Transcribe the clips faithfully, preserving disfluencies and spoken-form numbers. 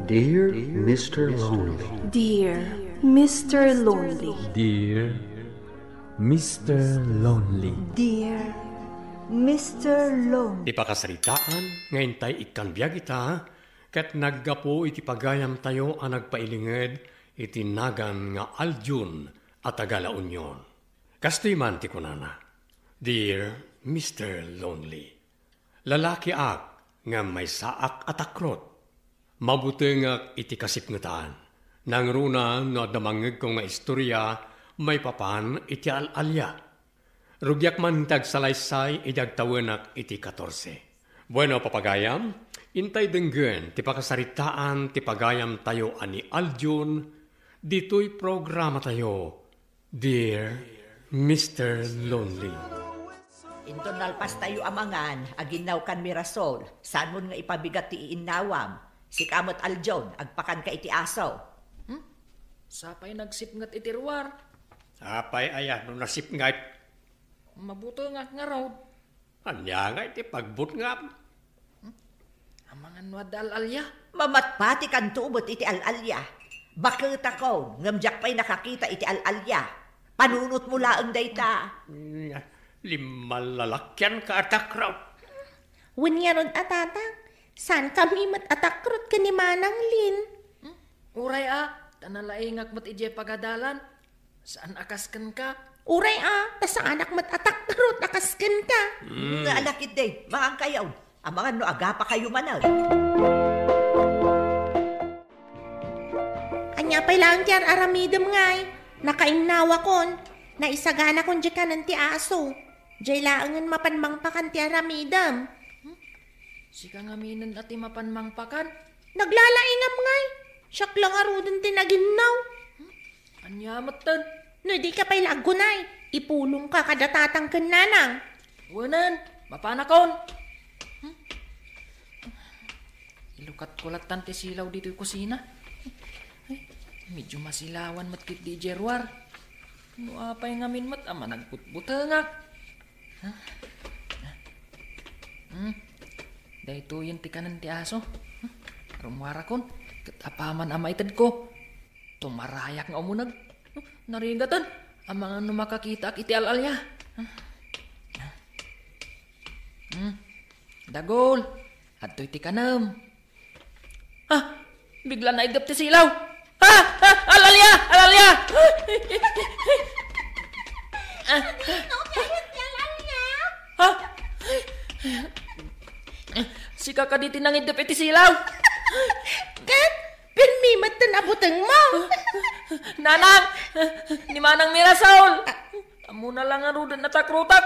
Dear Mister Lonely. Dear Mister Lonely. Dear Mister Lonely. Dear Mister Lonely. Ti pakasaritaan nga intay ikkan biag ita, ket naggapu iti pagayamtayo a nagpailinged iti nagan nga Aljun a taga La Union. Kastoy man ti kunana, "Dear Mister Lonely, lalakiak ngem maysaak a takrot. Mabutengak iti kasipngetan. Nangruna no adda mangngegko nga istoria maipapan iti al-alia. Rugiak man ti agsalaysay idi agtawenak iti katorse." Bueno, papagayam, intay denggen ti pakasaritaan ti pagayamtayo a ni Aljun ditoy programatayo, Dear Mister Lonely. Inton nalpastayo a mangan, aginnaw kan Mirasol, saanmon nga ipabigat ti iinnawam. Sika met, Aljon, agpakanka iti aso. Hmm? Sapay nagsipnget iti ruar. Apay aya no nasipnget? Mabutengak ngarud. Ania nga iti pagbutngam? Amangan no adda al-alia? Mamatpatikanto met iti al-alia. Baketakon, ngem diak pay nakakita iti al-alia. Panunotmo laeng dayta. Hmm, limmalalakianka a takrot. Wen ngarud a tatang, saankami met a takrot ken ni Manang Lin. Hmm? Uray a, ta nalaingak met idiay pagadalan. Saan a kas kenka? Uray a, ta saanak met a takrot a kas kenka. Mm. Nga alakit, de, mangankayo. Amangan no agapakayo manen. Ania pay laeng ti ar-aramidem ngay? Nakainnawakon. Naisaganakon diay kanen ti aso. Diay laengen mapan mangpakan ti aramidem. Hmm? Sika ngaminen a ti mapan mangpakan? Naglalaingam ngay. Siak la ngaruden ti naginnaw. Hmm? Ania metten? No dika pay la aggunay, ipulongka kada tatang ken nanang. Wenen, mapanakon. Hmm? Ilukatko lattan ti silaw ditoy kusina. Ay, medyo masilawan met ketdi idiay ruar. No apay ngamin met a managbutbutengak. Hmm? Daytoyen ti kanen ti aso. Rummuarakon, ket apaman a maitedko. Tumarayak nga umuneg. Narigaten, amangan no makakitaak iti al-alia. Hmm. Dagul, adtoy ti kanem. Ah, bigla naiddep ti silaw. Ah, ah, al-alia, al-alia. Ah. Sika kadi ti nangiddep iti silaw? Ket, pirmi met ten abutengmo. Nanang, ni Manang Mirasol. Ammona la ngaruden a takrotak.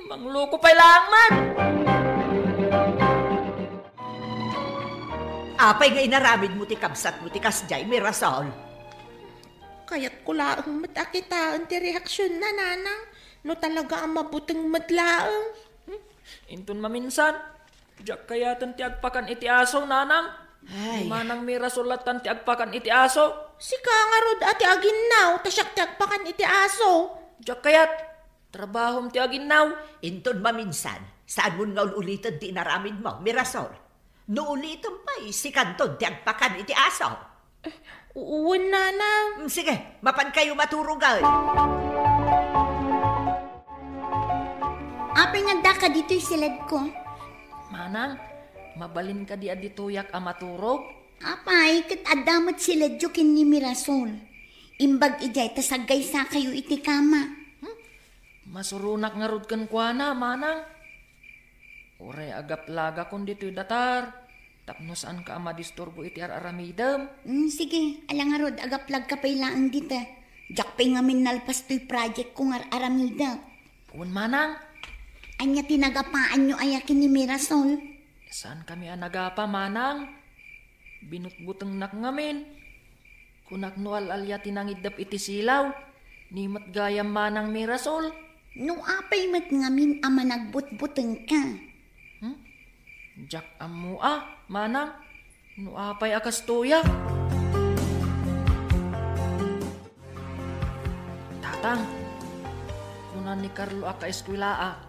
Mangloko pay laeng man. Apay nga inaramidmo ti kabsatmo ti kasdiay, Mirasol? Kayatko laeng met a kitaen ti reaksionna, nanang, no talaga a mabuteng met laeng. Hmm? Inton maminsan, diak kayaten ti agpakan iti aso, nanang. Ay. Ni Manang Mirasol lattan ti agpakan iti aso. Sika ngarud a ti aginnaw, ta siak ti agpakan iti aso. Diak kayat. Trabahom ti aginnaw. Inton maminsan, saanmon nga ul-uliten ti inaramidmo, Mirasol. No ulitem pay, sikanton ti agpakan iti aso. Wen, nanang. Mm, sige, mapankayo maturogen. Apay nga addaka ditoy siledko? Manang, mabalin kadi a ditoyak a maturog? Apay, ket adda met siledyo ken ni Mirasol. Imbag idiay ta saggaysakayo iti kama. Hmm? Masuronak ngarud kenkuana, manang. Uray agaplagakon ditoy datar, tapno saanka a madisturbo iti ar-aramidem. Mm, sige, ala ngarud, agaplagka pay laeng dita. Diak pay ngamin nalpas toy project ko nga ar-aramidek. Wen, manang. Ania ti nagapaanyo aya ken ni Mirasol? Saankami a nagapa, manang. Binutbutengnak ngamin. Kunak no al-alia ti nangiddep iti silaw, ni met gayam manang Mirasol. No apay met ngamin a managbutbutengka? Hmm? Diak ammo a, manang, no apay a kastoyak. Tatang, kuna ni Carlo a kaeskuelaak,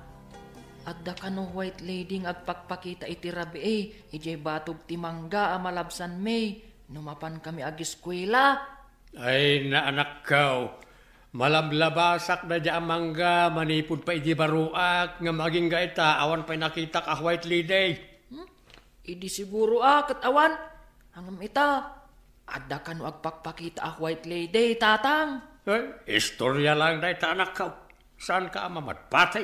adda kano white lady nga agpakpakita iti rabii idiay batog ti mangga a malabsan May No mapankami agiskuela. Ay, naanakko. Malablabasak daydiay a mangga manipud pay idi baruak, ngem agingga ita, awan pay nakitak a white lady. Hmm? Idi siguro a ket awan. Ngem ita, adda kano agpakpakita a white lady, Tatang? Eh, istorya laeng dayta, anakko. Saanka a mamatpati?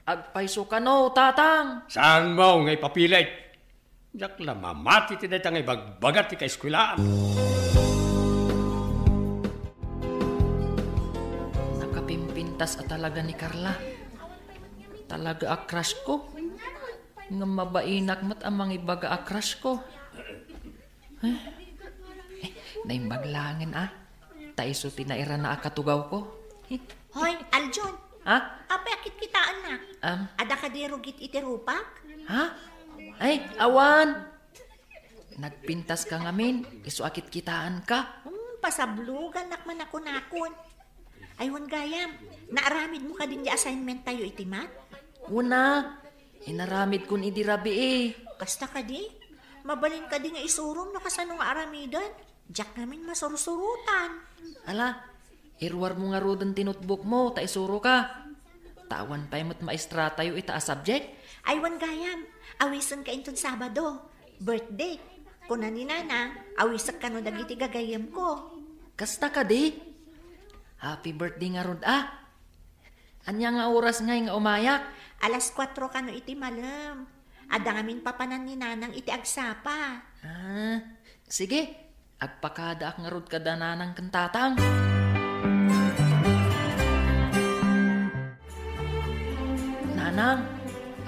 Agpayso kano, Tatang? Saanmo nga ipapilit? Diak la mamati ti dayta nga ibagbaga ti kaeskuelaan. Nakapimpintas a talaga ni Carla. Talaga a crush ko. Ngem mabainak met a mangibaga a crush ko. Eh, naimbag laengen a. Ta isu ti nairana a katugawko. Hoy, Aljon. Ha? Apay a kitkitaennak? Am. Adda kadi rugit iti rupak? Ha? Ay, awan. Nagpintaska ngamin, isu a kitkitaenka. Hmm, pasablogannak man a kunakon. Ay, wen gayam, naaramidmo kadi diay assignment tayo iti math? Wen a, inaramidkon idi rabii. Kasta kadi? Mabalin kadi nga isurom no kasano nga aramiden? Diak ngamin masursurotan. Ala, iruarmo ngaruden ti notebookmo ta isuroka. Ta awan pay met maestratayo ita a subject. Ay, wen gayam, awisenka inton Sabado. Birthday. Kuna ni Nanang, awisek kano dagiti gagayyemko. Kasta kadi? Happy birthday ngarud a. Ania nga oras ngay nga umayak? Alas kuatro kano iti malem. Adda ngamin papanan ni Nanang iti agsapa. Ah, sige. Agpakadaak ngarud kada Nanang ken Tatang. Nanang,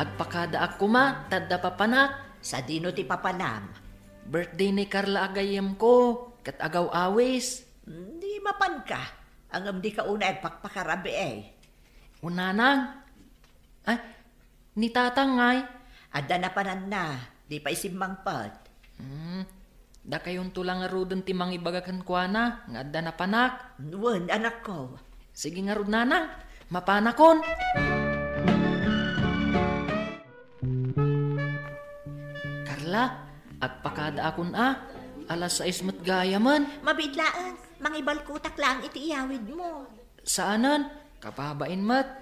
agpakadaak koma ta adda papanak. Sadino ti papanam? Birthday ni Carla a gayyemko, ket agaw-awis. Hmm, di mapanka. Ngem dika unay agpakpakarabii. O Nanang. Ay, ni Tatang ngay? Adda napananna, di pay simmangpet. Hmm, dakayonto la ngaruden ti mangibaga kenkuana nga adda napanak. Wen, anakko. Sige ngarud, Nanang, mapanakon. Carla, agpakadaakon a. Alas sais met gayamen. Mabiit laeng, mangibalkutak laeng iti iyawidmo. Saanen, kababain met.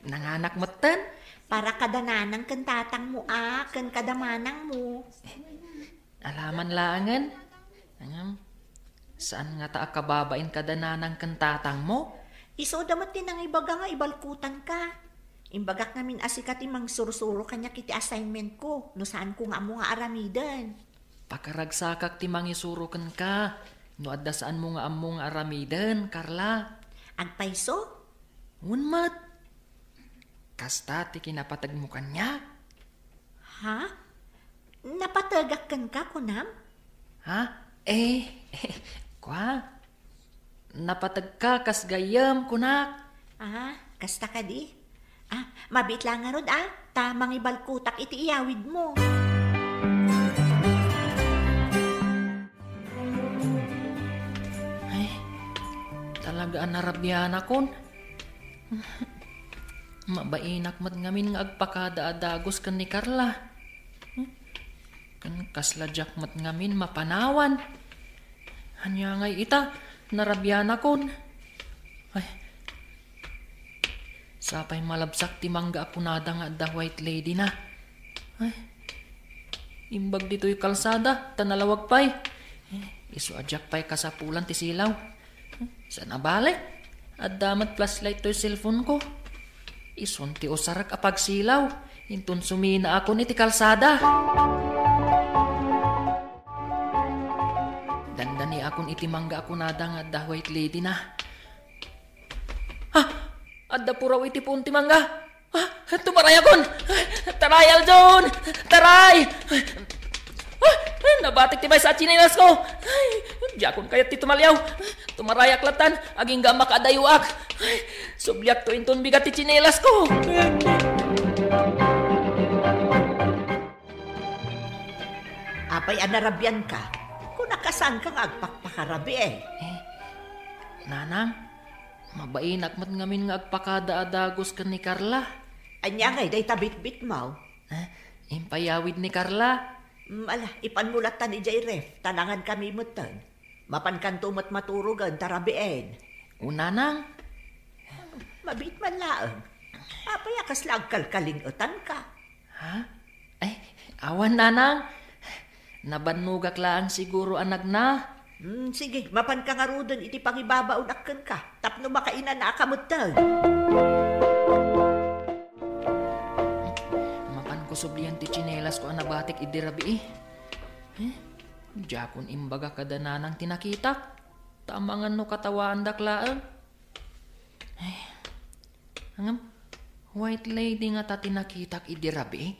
Nanganak metten. Para kada Nanang ken Tatangmo a, ken kada manangmo. Alaman laengen. Ngem, saan ngata a kababain kada Nanang ken Tatangmo? Isuda met ti nangibaga nga ibalkutanka. Imbagak ngamin a sika ti mangsursuro kaniak iti assignmentko, no saanko nga ammo nga aramiden. Pakaragsakak ti mangisuro kenka, no adda saanmo nga ammo nga aramiden, Carla. Agpayso? Wen met. Kasta ti kinapategmo kaniak. Ha? Napategak kenka, kunam? Ha? Eh, kua? Napategka kas gayyem, kunak. Ah, kasta kadi? Ah, mabiit la ngarud, ah, ta mangibalkutak iti iyawidmo. Ay, talaga a narabianakon. Mabainak met ngamin nga agpakada a dagus ken ni Carla. Ken kasla diak met ngamin mapanawan. Ania ngay ita, narabianakon. Ay, sapay malabsak ti mangga a kunada nga adda white lady na. Ay, imbag ditoy kalsada, ta nalawag pay. Eh, isu a diak pay kasapulan ti silaw. Saan a bale? Adda met flashlight toy cellphone ko. Isun ti usarek a pagsilaw. Inton suminaakon iti kalsada. Dandaniakon iti mangga a kunada nga adda white lady na. Ah! Adda puraw iti puon ti mangga. Ah, tumarayakon! Taray, Aljon! Taray! Ah, nabatik ti maysa a tsinelas ko! Ay, diakon kayat ti tumaliaw. Tumarayak latan, agingga a makaadayoak. Ay, subliak to inton bigat ti tsinelas ko. Apay a narabianka? Kunak a saanka nga agpakpakarabii. Eh, Nanang, mabainak met ngamin nga agpakada a dagus ken ni Carla. Ania ngay dayta bitbitmo? Eh, impayawid ni Carla. Mm, ala, ipanmo lattan idiay ref, ta nangankami metten. Mapankanto met maturogen ta rabiin. O, nanang? Mabiit man laeng. Apay a kasla agkalkaling-etanka? Ha? Ay, awan, nanang. Nabannogak laeng siguro a nagna. Hmm, sige, mapanka ngaruden iti pangibabaonak kenka, tapno makainanaaka metten. Mapanko sublian ti tsinelasko a nabatik idi rabii. Eh, diakon imbaga kada nanang ti nakitak. Ta amangan no katawaandak laeng. Eh, ngem, white lady ngata ti nakitak idi rabii?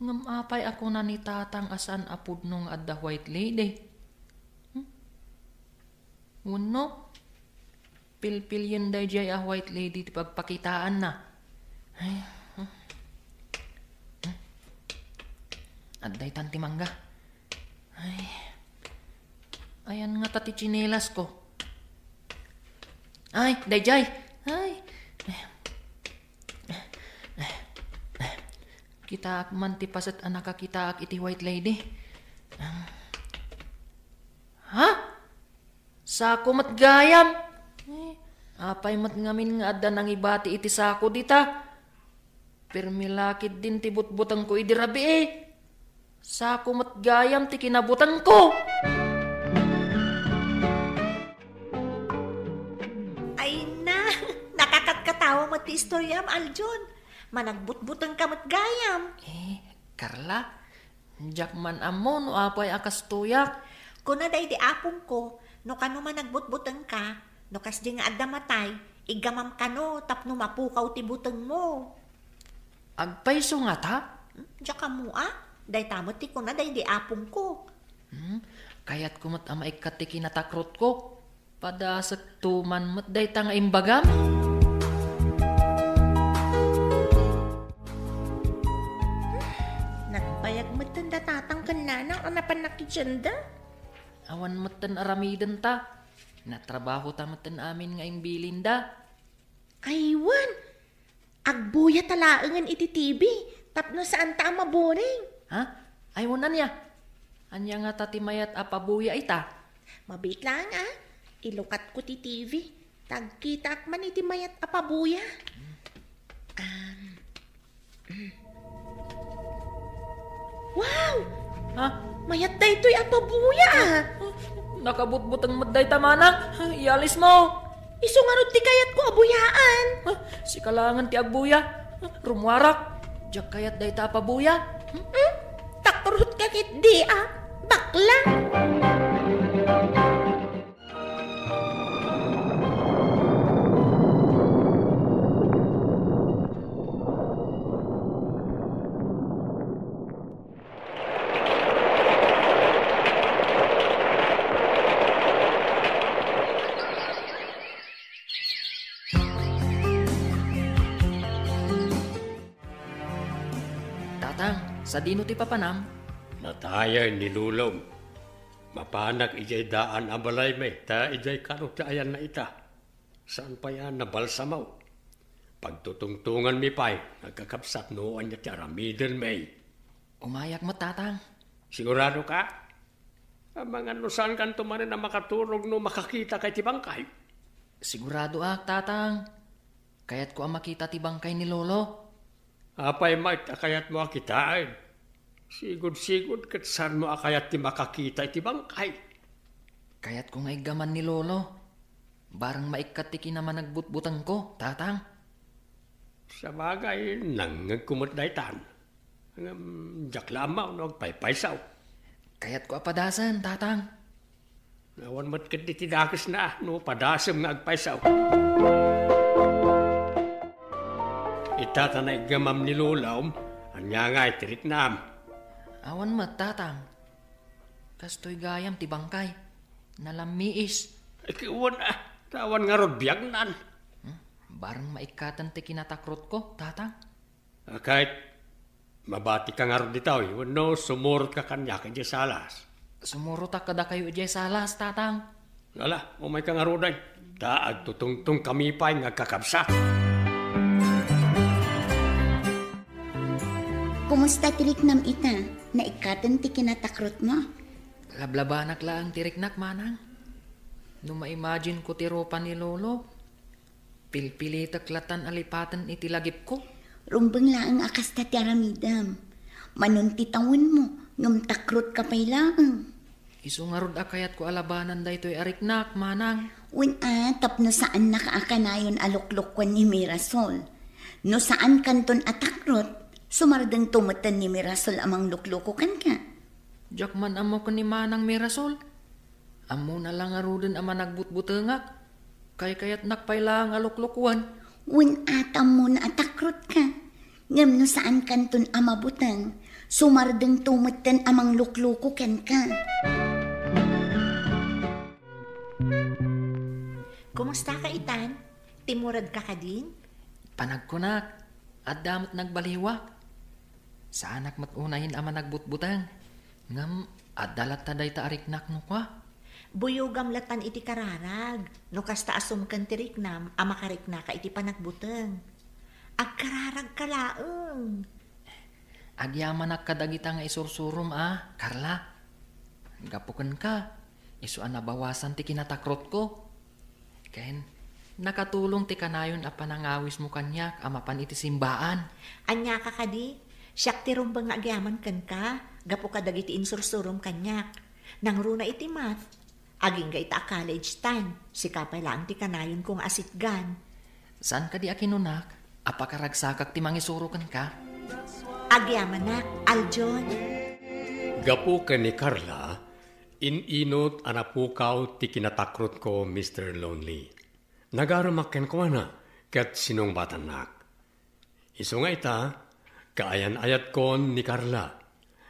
Ngem apay a kuna ni tatang a saan a pudno nga adda white lady? Hmm? Wenno, pilpilien daydiay a white lady ti pagpakitaanna. Ay, hmm. Hmm. Adda itan ti mangga. Ay. Ayan ngata ti tsinelasko. Ay, daydiay. Ay. Kitaak man ti paset a nakakitaak iti white lady. Ha? Sako met gayam. Eh, apay met ngamin nga adda nangibati iti sako dita? Permi la ketdin ti butbutengko idi rabii. Sako met gayam ti kinabutengko. Ay na, nakakatkatawa met ti istoriam, Aljon. Managbutbutengka met gayam. Eh, Carla, diak man ammo no apay a kastoyak. Kuna daydi apongko, no kano managbutbutengka, no kasdi nga adda matay, iggamam kano tapno mapukaw ti butengmo. Agpayso ngata? Hmm, diak ammo a. Dayta met ti kuna daydi apongko. Hmm, kayatko met a maikkat ti kinatakrotko. Padasekto man met dayta nga imbagam. Nagbayag metten da tatang ken nanang a napan nakidianda. Awan metten aramidenta. Natrabahota metten amin nga imbilinda. Aywan! Agbuyata laengen iti T V tapno saanta a maboring. Ha? Ay, wen, ania? Ania ngata ti mayat a pabuya ita? Mabiit laeng a. Ilukatko ti T V. Ta agkitaak man iti mayat a pabuya. Um, mm. Wow! Ha? Mayat daytoy a pabuya, a. Nakabutbuteng met dayta, manang. Ialismo. Isu ngarud ti kayatko a buyaan. Ha? Sika laengen ti agbuya. Rummuarak. Diak kayat dayta a pabuya. Hmm? Takrotka ketdi a. Bakla. Tatang, sadino ti papanam? Natayen ni lolom. Mapanak idiay daan a balaymi, ta idiay kano ti ayanna ita. Saan pay a nabalsamaw. Pagtutungtonganmi pay, agkakabsat, no ania ti aramidenmi. Umayak met, tatang. Siguradoka? Amangan no saankanto manen a makaturog no makakitaka iti bangkay? Siguradoak, tatang. Kayatko a makita ti bangkay ni lolo. Apay met a kayatmo a kitaen? Sigud-sigud ket saanmo a kayat ti makakita iti bangkay. Kayatko nga iggaman ni lolo. Bareng maikkat ti kinamanagbutbutengko, tatang. Sabagay, nangngegko met daytan. Ngem, diak la ammo no agpaypayso. Kayatko a padasen, tatang. Awan met ketdi ti dakesna no padasem nga agpayso. Ita ta naiggamam ni lolom, ania ngay ti riknam? Awan met, tatang. Kastoy gayam ti bangkay. Nalammiis. Ay, wen, a, ta awan ngarud biagnan. Hmm? Bareng maikkaten ti kinatakrotko, tatang. Ket, mabatika ngarud ditoy, wenno sumurotka kaniak idiay salas? Sumurotak kadakayo idiay salas, tatang. Ala, umayka ngaruden, ta agtutungtongkami pay nga agkakabsat. Kumusta ti riknam ita? Naikkaten ti kinatakrotmo? Lablabanak laeng ti riknak, manang. No ma-imagine ko ti rupa ni Lolo, pilpilitek latan a lipaten iti lagipko. Rumbeng laeng a kasta ti aramidem. Manon ti tawenmo, ngem takrotka pay laeng. Isu ngarud a kayatko a labanan daytoy a riknak, manang. Wen a, tapno saannak a kanayon a luklukuen ni Mirasol. No saankanton a takrot, sumardengto metten ni Mirasol a manglukluko kenka. Diak man ammo ken ni Manang Mirasol. Ammona la ngaruden a managbutbutengak. Kaykayatnak pay laeng a luklukuen. Wen a, ta ammona a takrotka. Ngem no saankanton a mabuteng, sumardengto metten a manglukluko kenka. Kumustaka itan? Timmuredka kadin? Panagkunak, adda met nagbaliwak. Saanak met unayen a managbutbuteng. Ngem adda latta dayta a riknak no kua. Buyogam latan iti kararag, no kasta a sumken ti riknam a makariknaka iti panagbuteng. Agkararagka laeng. Agyamanak kadagita nga isursurom a, Carla. Gapu kenka, isu a nabawasan ti kinatakrotko. Ken, nakatulong ti kanayon a panangawismo kaniak a mapan iti simbaan. Aniaka kadi? Siak ti rumbeng nga agyaman kenka, gapu kadagiti insursurom kaniak. Nangruna iti math, agingga ita a college tan, sika pay laeng ti kanayonko nga asitgan. Saan kadi a kinunak a pakaragsakak ti mangisuro kenka? Agyamanak, Aljon. Gapu ken ni Carla, in-inut a napukaw ti kinatakrotko, Mister Lonely. Nagaremak kenkuana ket sinungbatannak. Isu nga ita, kaayan-ayatkon ni Carla.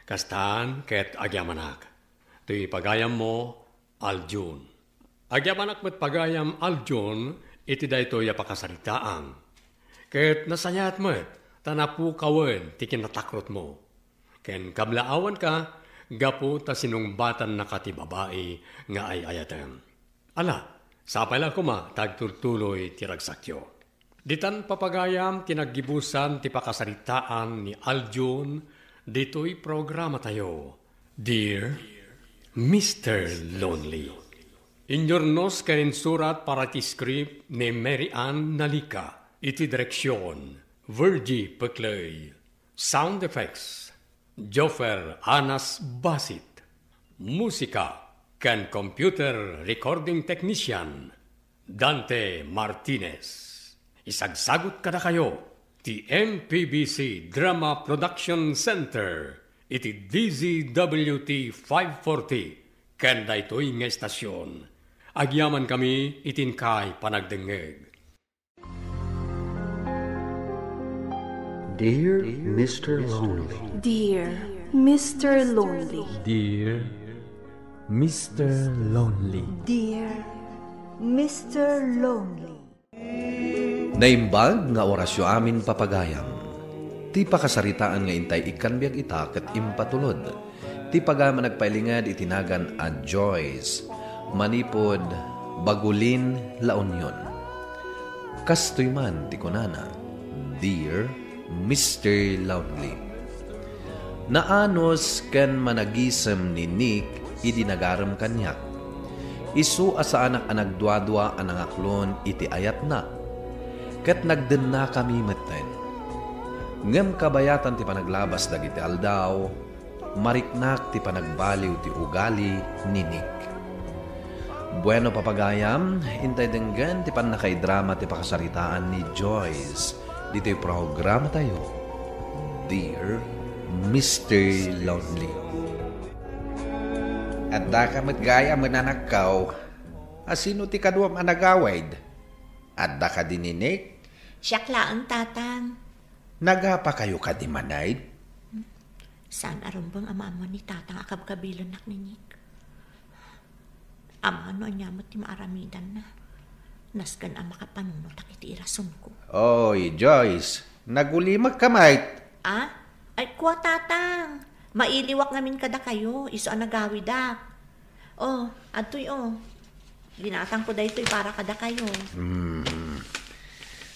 Kastan ket agyamanak. Toy pagayammo, Aljun. Agyamanak met pagayam, Aljun, iti daytoy a pakasaritaan. Ket nasayaat met ta napukawen ti kinatakrotmo. Ken kablaawanka gapu ta sinungbatannaka ti babai nga ay-ayatem. Ala, sapay la koma ta agtultuloy ti ragsakyo. Ditan papagayam ti naggibusan ti pakasaritaan ni Aljun ditoy programatayo, Dear Mister Lonely. Inyurnos ken insurat para ti script ni Mary Ann Nalica, iti direksyon, Virgie Peclay. Sound effects, Joffer Anas Basit. Musika ken computer recording technician, Dante Martinez. Isagsagut kadakayo ti M P B C Drama Production Center iti D Z W T five forty ken daytoy nga estasion. Agyamankami iti inkay panagdengngeg. Dear Mister Lonely. Dear Mister Lonely. Dear Mister Lonely. Dear Mister Lonely. Naimbag nga orasyo amin, papagayam. Ti pakasaritaan nga intay ikkan biag ita ket impatulod ti pagayam a nagpailinged iti nagan a Joyce manipud Bagulin, La Union. Kastoy man ti kunana, Dear Mister Lonely. Naanus ken managisem ni Nick idi nagarem kaniak. Isu a saanak a nagduadua a nangaklon iti ayatna, ket nagdennakami metten. Ngem kabayatan ti panaglabas dagiti aldaw, mariknak ti panagbaliw ti ugali ni Nick. Bueno, papagayam, intay denggen ti pannakaidrama ti pakasaritaan ni Joyce ditoy programatayo, Dear Mister Lonely. Addaka met gayam a nanagkaw. A sino ti kaduam a nagawid? Adda kadi ni Nick? Siak laeng, Tatang. Nagapakayo kadi manen? Saan a rumbeng a maammo ni Tatang a kabkabilennak ni Nick. Amangan no ania met ti maaramidanna. Nasken a makapanunotak iti irasonko. Oy, Joyce, nagulimekka met. Ah? Ay, kua, Tatang. Mailiwak ngamin kadakayo, isu a nagawidak. Oh, adtoy, oh. Binatangko daytoy para kadakayo. Hmm.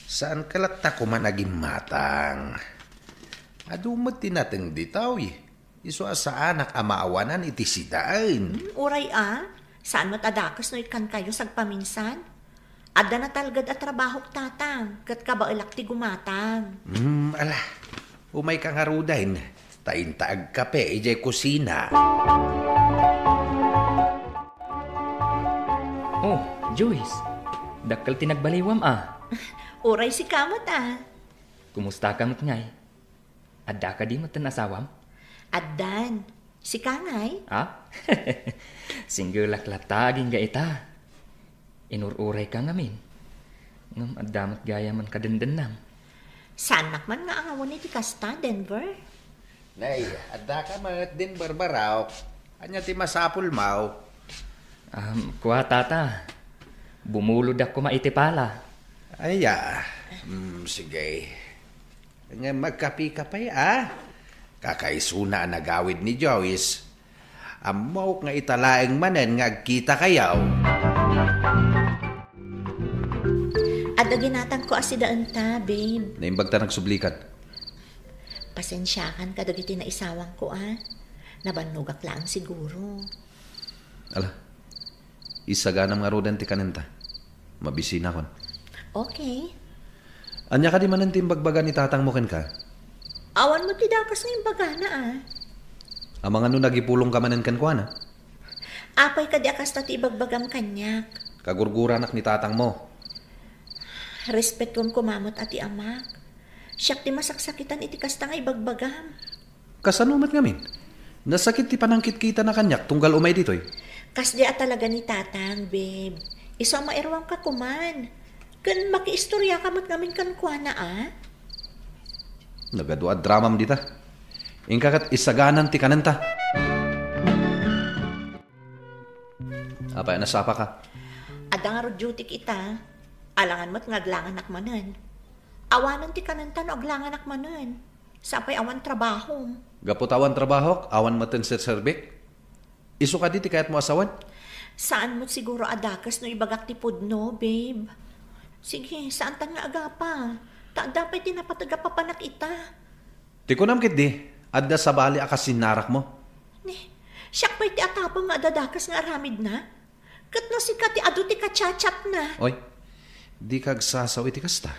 Saanka latta koma nagimmatang? Adu met ti nateng ditoy. Isu a saanak a maawanan iti sidaen. Hmm, uray a, saan met a dakes no ikkankayo sagpaminsan? Adda natalged a trabahok, Tatang, ket kabaelak ti gumatang. Hmm, ala, umayka ngaruden, ta inta agkape idiay kusina. Oh, Joyce, dakkel ti nagbaliwam a. Uray sika met a. Kumusta ka met ngay? Adda kadi metten asawam? Addan. Sika ngay? Ah? Single-ak latta agingga ita. Inur-urayka ngamin. Ngem adda met gayam a kadendennam. Saannak man nga angawen iti kasta, Denver? Nay, adda ka met, Denver, barok. Ania ti masapul maw? Um, kua, Tata. Bumulod ak koma iti pala. Aya. Mm, sige. Ngem agkapika pay a. Kakaisuna a nagawid ni Joyce. Ammok nga ita laeng manen nga agkitakayo. Adda ginatangko a sidaenta, babe. Naimbag ta nagsublikan. Pasensiakan kadagiti naisawangko a. Nabannogak laeng siguro. Ala, isaganam ngaruden ti kanenta. Mabisinakon. Okay. Ania kadi manen ti imbagbaga ni tatangmo kenka? Awan met ti dakes nga imbagana a. Amangan no nagipulongka manen kenkuana? Apay kadi a kasta ti ibagbagam kaniak? Kagurguranak ni tatangmo. Respetoem koma met a ti amak. Siak ti masaksakitan iti kasta nga ibagbagam. Kasano met ngamin? Nasakit ti panangkitkitana kaniak tunggal umay ditoy. Kasdi a talaga ni Tatang, babe. Isu a mairuamka koman. Ken makiistoriaka met ngamin kenkuana a. Nagadu a dramam dita. Inka ket isaganan ti kanenta. Apay a nasapaka? Adda ngarud duty-k ita. Alangan met nga aglanganak manen. Awanen ti kanenta no aglanganak manen. Sapay awan trabahom. Gapu ta awan trabahok, awan metten serserbik? Isu kadi ti kayatmo a sawen? Saan met siguro a dakes no ibagak ti pudno, babe. Sige, saantan nga agapa. Ta adda pay ti napateg a papanak ita. Ti kunam ketdi, adda sabali a kas innarakmo? Ni, siak pay ti atapang nga adda dakes nga aramidna? Ket no sika ti adu ti kachatchatna? Oy, dika agsasaw iti kasta.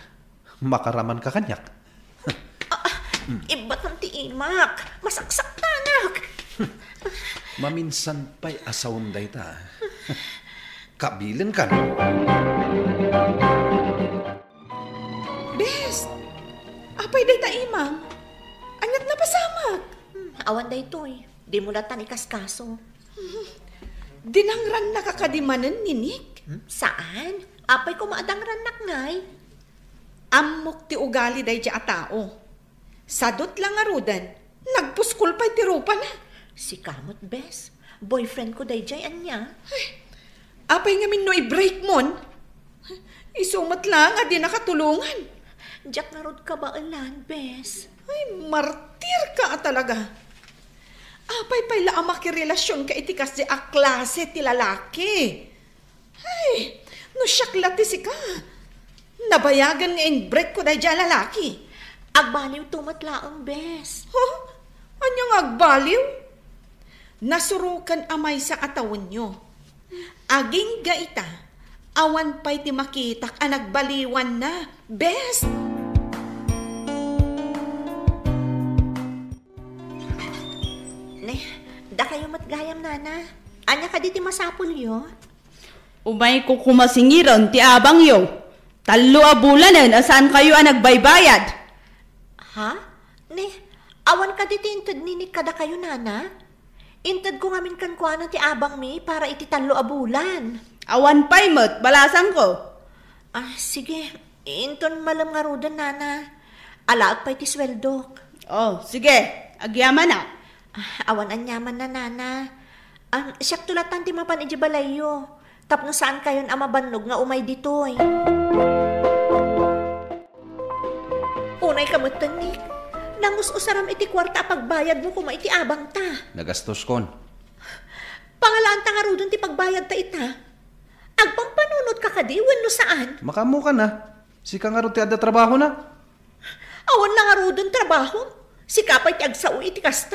Makaramanka kaniak. Ah, ibbatam ti imak. Masaksaktanak. Maminsan pay a sawem dayta. Kabilenkan. Bes! Apay dayta imam? Aniat napasamak? Hmm, awan daytoy. Dimo latan ikaskaso. Dinangrannaka kadi manen ni Nick? Hmm? Saan? Apay koma a dangrannak ngay? Ammok ti ugali daydiay a tao. Sadut la ngaruden, nagpuskol pay ti rupana. Sika met, bes. Boyfriend ko daydiay ania. Ay, apay ngamin no i-break mon? Isu met laeng a dinaka tulongan. Diak ngarud kabaelan, bes. Ay, martirka a talaga. Apay pay la a makirelasionka iti kasdi a klase ti lalaki? Ay, no siak la ti sika, nabayagen nga in-break ko daydiay a lalaki. Agbaliwto met laeng, bes. Huh? Ania nga agbaliw? Nasuroken a maysa a tawenyo. Agingga ita, awan pay ti makitak a nagbaliwanna, bes! Ne, dakayo met gayam, nana. Ania kadi ti masapulyo? Umayko koma singiren ti abangyo. Tallo a bulanen a saankayo a nagbaybayad. Ha? Ne, awan kadi ti inted ni Nick kadakayo, nana? Intedko ngamin kenkuana ti abangmi para iti tallo a bulan. Awan pay met, balasangko. Ah, sige. Inton malem ngaruden, nana. Alaek pay ti sueldok. Oh, sige. Agyamanak. Ah, awan aniamanna, nana. Am, siakto latan ti mapan idiay balayyo. Tapno saankayon a mabannog nga umay ditoy. Unayka metten, Nick. Nangus-usaram iti kuarta a pagbayadmo koma iti abangta. Nagastoskon. Pangalaanta ngaruden ti pagbayadta ita. Agpangpanunotka kadi wenno saan? Makaammokan a. Sika ngarud ti adda trabahona. Awan la ngaruden trabahom. Sika pay ti agsao iti kasta.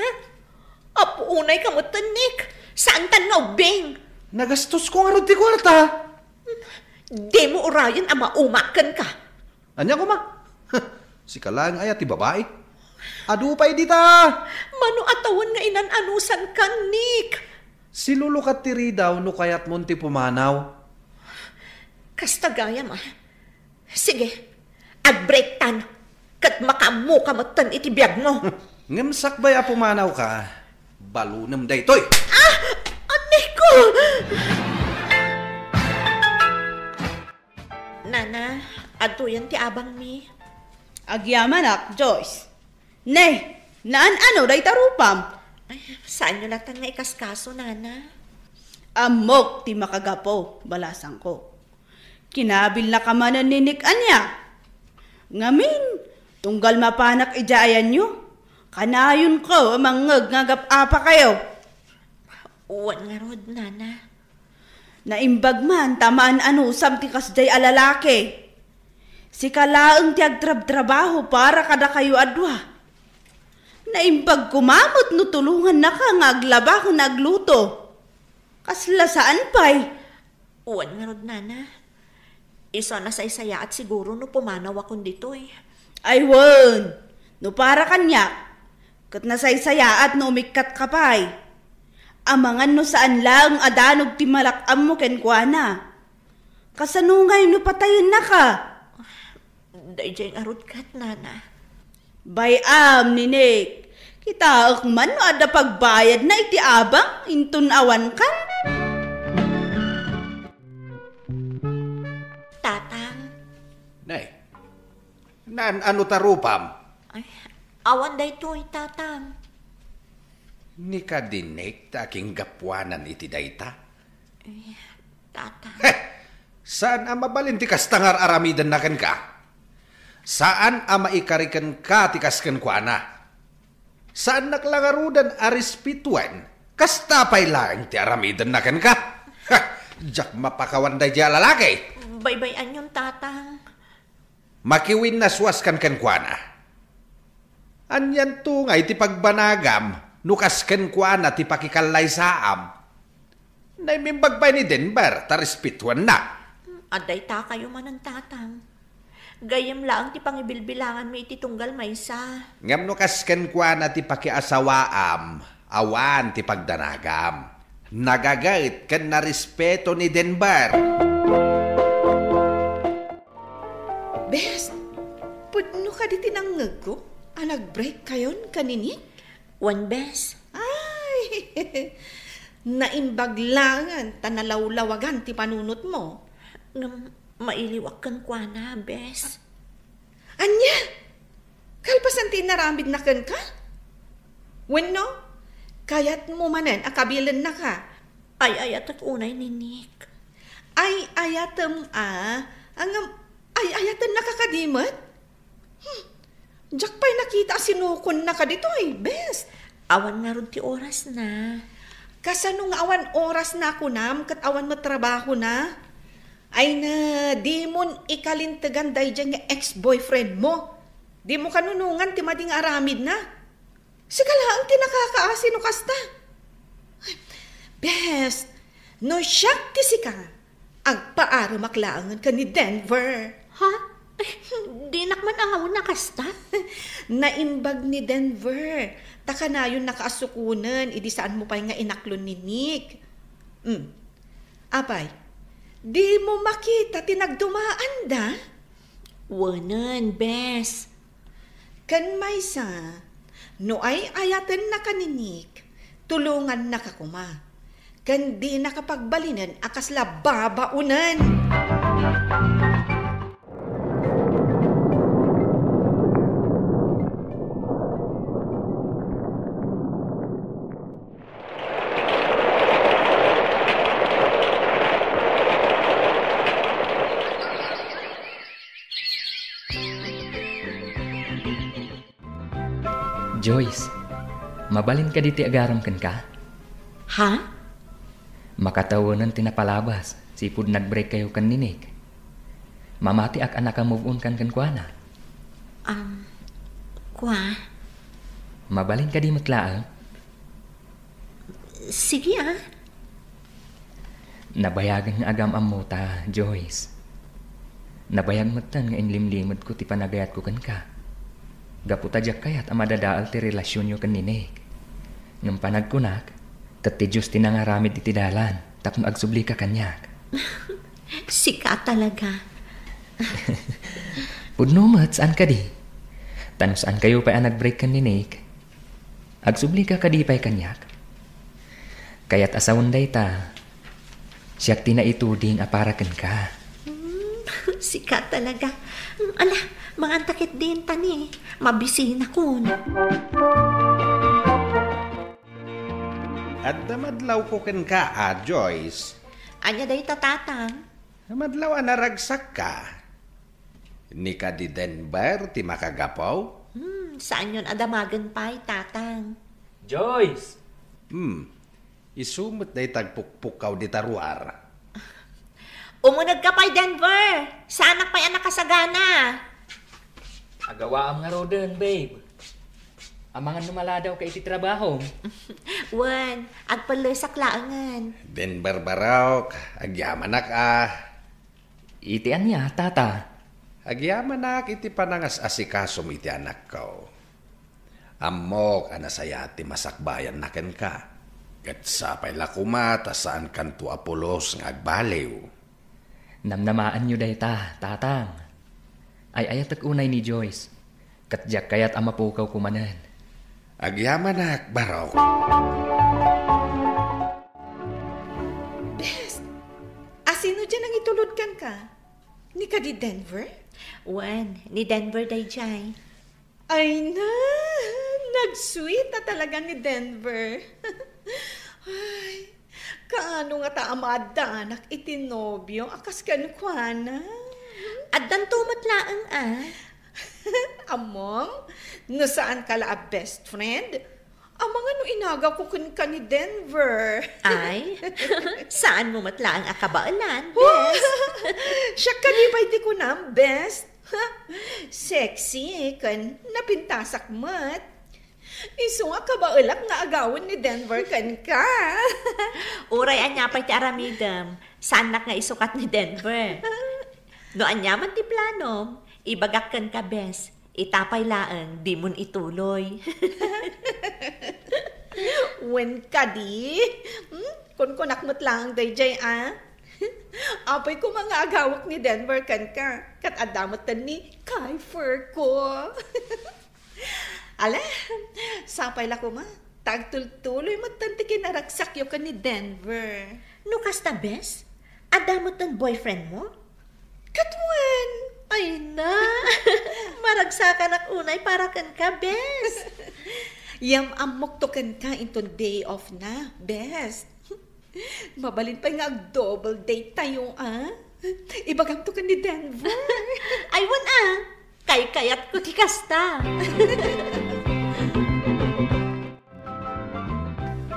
Apo, unay ka metten, Nick. Saantan nga ubbing. Nagastosko ngarud ti kuarta. Dimo urayen a maumak kenka. Ania koma? Sika laeng aya ti babai? Adu pay dita. Mano a tawen nga inan-anusanka, Nick? Silulukat ti ridaw no kayatmon ti pumanaw. Kasta gayam, a. Sige, agbreaktan, ket makaammoka metten iti biagmo. Ngem sakbay a pumanawka, balunem daytoy. Ah! Aneko! Nana, adtoyen ti abangmi. Agyamanak, Joyce. Ne, naan-ano dayta rupam? Ay, saanyo latan nga ikaskaso, Nana? Ammok ti makagapu, balasangko. Kinabilnaka manen ni Nick ania? Ngamin, tunggal mapanak idiay ayanyo, kanayonko a mangngeg nga agap-apakayo. Wen ngarud, Nana. Naimbag man ta maan-anusam ti kasdiay a lalaki. Sika laeng ti agtrabtrabaho para kadakayo a dua. Naimbag koma met no tulongannaka nga aglaba ken agluto. Kasla saan pay. Wen ngarud, Nana. Isu a nasaysayaat siguro no pumanawakon ditoy. Ay wen, no para kaniak, ket nasaysayaat no umikkatka pay. Amangan no saan laeng a danog ti malak-ammo kenkuana. Kasano ngay no patayennaka? Daydiay ngarud ket, Nana. Bay-am, Ninik. Kitaek man no adda pagbayadna iti abang inton awankan. Tatang. Nay, naan-ano ta rupam? Ay, awan daytoy, Tatang. Ni kadinek ta akinggapuanan iti dayta? Eh, Tatang. Heh! Saan a mabalin ti kasta nga ar-aramidenna kenka? Saan a maikari kenka ti kas kenkuana? Saannak la ngaruden a respetuen, kasta pay laeng ti aramidenna kenka? Ha! Diak mapakawan daydiay a lalaki! Baybay-anyon, Tatang. Makiwinnasuaskan kenkuana. Anianto ngay ti pagbanagam no kas kenkuana ti pakikallaysaam? Naimimbag pay ni Denver ta respetuanna. Adda itakayo manen, Tatang. Gayyem laeng ti pangibilbilanganmi iti tunggal maysa. Ngem no kas kenkuana ti pakiasawaam, awan ti pagdanagam. Nagaget ken narespeto ni Denver. Bes, pudno kadi ti nangngegko a nag-break kayon ken ni Nick? Wen, Bes. Ay, naimbag laengen ta nalawlawagan ti panunotmo. Ngem mailiwak kenkuana, Bes. Ania? Kalpasan ti inaramidna kenka? Wenno, kayatmo manen a kabilennaka? Ay-ayatek unay ni Nick. Ay-ayatem a? Ngem ay-ayatennaka kadi met? Hmm. Diak pay nakita a sinukonna kaditoy, Bes. Awan ngarud ti orasna. Kasano nga awan orasna kunam ket awan met trabahona? Ay na, dimon ikalintegan daydiay nga ex-boyfriendmo. Dimo kanunongan ti madi nga aramidna. Sika laeng ti nakakaasi no kasta. Ay, Bes, no siak ti sika, agpaaremak laengen ken ni Denver. Ha? Ay, dinak man angawen a kasta. Naimbag ni Denver ta kanayonnaka a sukonen idi saanmo pay nga inaklon ni Nick. Hmm. Apay, dimo makita ti nagdumaanda? Wenen, Bes. Ken maysa, no ay-ayatennaka ni Nick, tulongannaka koma. Ken dinaka pagbalinen a kasla babaonen. Joyce, mabalin kadi ti agaram kenka? Ha? Makatawenan ti napalabas, sipud nag-break kayo ken ni Nick. Mamatiak a naka-move on kan kenkuana. Um, kua? Mabalin kadi met laeng? Sige, ah. Nabayagen nga agam-ammota, Joyce. Nabayag metten nga inlimlimedko ti panagayatko kenka. Gapu ta diak kayat a madadael ti relasionyo ken ni Nick. Ngem panagkunak, ket ti Dios ti nangaramid iti dalan tapno agsublika kaniak. Sika talaga. Pudno met, saan kadi? Ta no saankayo pay a nag-break ken ni Nick, agsublika kadi pay kaniak? Kayat a sawen dayta, siak ti naituding a para kenka. Hmm, sika talaga. Hmm, ala, manganta ketdin ta ni. Mabisinakon. Adda madlawko kenka, a, Joyce. Ania dayta, Tatang? Madlaw a naragsakka. Ni kadi Denver ti makagapu? Hmm, saanyon a damagen pay, Tatang. Joyce! Hmm, isu met dayta agpukpukkaw dita ruar. Umunegka pay, Denver! Saanak pay a nakasagana. Agawaam ngaruden, babe. Amangan no maladawka iti trabahom. Wen, agpellesak laengen. Denver Barok, agyamanak a. Iti ania, Tata? Agyamanak iti panangas-asikasom iti anakko. Ammok a nasayaat ti masakbayanna kenka. Ket sapay la koma ta saankanto a pulos nga agbaliw. Namnamaanyo dayta, Tatang. Ay-ayatek unay ni Joyce. Ket diak kayat a mapukawko manen. Agyamanak, Barok. Bes, asino diay nangitulod kenka? Ni kadi Denver? Wen, ni Denver daydiay. Ay na, nag-sweet a talaga ni Denver. Ay, kaano ngata a maaddanak iti nobio a kas kenkuana? Addanto met laeng a. Ammom, no saanka la a best friend, amangan no inagawko kenka ni Denver. Ay, saanmo met laeng a kabaelan, bes. Siak kadi pay ti kunam, bes. Sexy ken napintasak met. Isu nga kabaelak nga agawen ni Denver kenka. Uray ania pay ti aramidem, saannak nga isukat ni Denver. No ania man ti planom, ibagak kenka, bes. Ita pay laeng, dimon ituloy. Wen kadi? Hmm? Kunkunak met laeng daydiay a. Apay koma nga agawek ni Denver kenka, ket adda metten ni Kiefer ko. Ala, sapay la koma, ta agtultuloy metten ti kinaragsakyo ken ni Denver. No kasta, bes, adda metten boyfriend mo? Ket wen, ay na, maragsakanak unay para kenka, bes. Yam-ammokto kenka inton day off na, bes. Mabalin pay nga ag-double date tayo, a? Ibagamto ken ni Denver. Ay, wen a, kaykayatko ti kasta.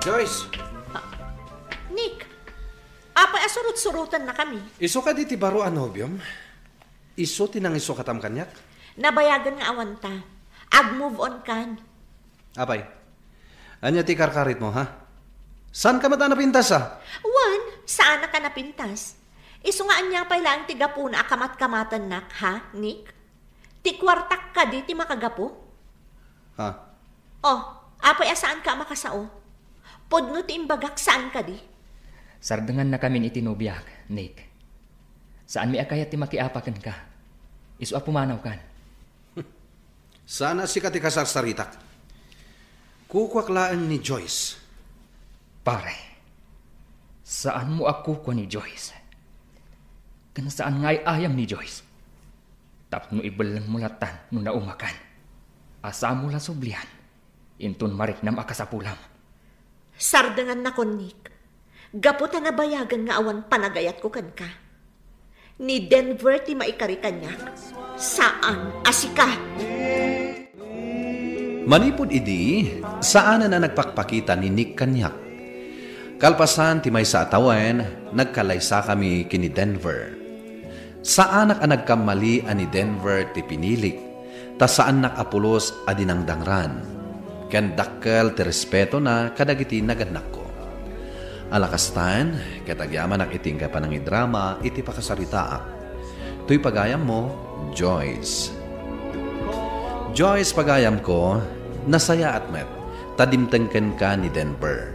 Joyce! Ah, Nick, apay a surot-surotennakami? Isu kadi ti baro a nobiom? Isu ti nangisukatam kaniak? Nabayagen nga awanta. Ag-move on kan. Apay, ania ti karkaritmo, ha? Saanka met a napintas, a? Wen, saanak a napintas. Isu nga ania pay laeng ti gapuna a kamat-kamatennak, ha, Nick? Ti kuartak kadi ti makagapu? Ha? Oh, apay a saanka a makasao? Pudno ti imbagak, saan kadi? Sardengannakamin iti nobiak, Nick. Saanmi a kayat ti makiapa kenka. Isu a pumanawkan. Saan a sika ti kasarsaritak. Kukuak laeng ni Joyce. Pare, saanmo a kukua ni Joyce. Ken saan nga ay-ayam ni Joyce. Tapno ibellengmo latan no naumakan. Asamo la sublian, inton mariknam a kasapulam. Sardengannakon, Nick. Gapu ta nabayagen nga awan panagayatko kenka. Ni Denver ti maikari kaniak. Saan a sika. Manipud idi, saanen a nagpakpakita ni Nick kaniak. Kalpasan ti maysa a tawen, nagkalaysakami ken ni Denver. Saanak a nagkammali a ni Denver ti pinilik, ta saannak a pulos a dinangdangran. ken dakkel ti respetona kadagiti nagannakko. Ala kastan, ket agyamanak iti inkay panangidrama iti pakasaritaak. Toy pagayammo, Joyce. Joyce, pagayamko, nasayaat met ta dimteng kenka ni Denver,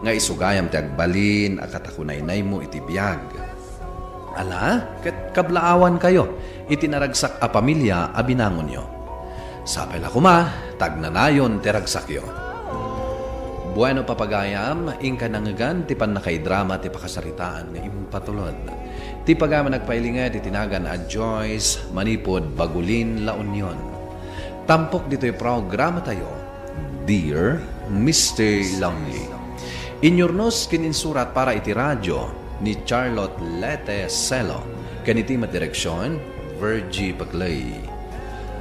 nga isu gayam ti agbalin a katakunaynaymo iti biag. Ala, ket kablaawankayo iti naragsak a pamilia a binangonyo. Sapay la koma ta agnanayon ti ragsakyo. Bueno, papagayam, inka nangngegan ti pannakaidrama ti pakasaritaan nga impatulod. Ti pagayam a nagpailinged iti nagan a Joyce manipud Bagulin, La Union. Tampok ditoy programatayo, Dear Mister Lonely. Inyurnos ken insurat para iti radyo ni Charlotte Lete Celo, ken iti met direksion, Virgie Bagley.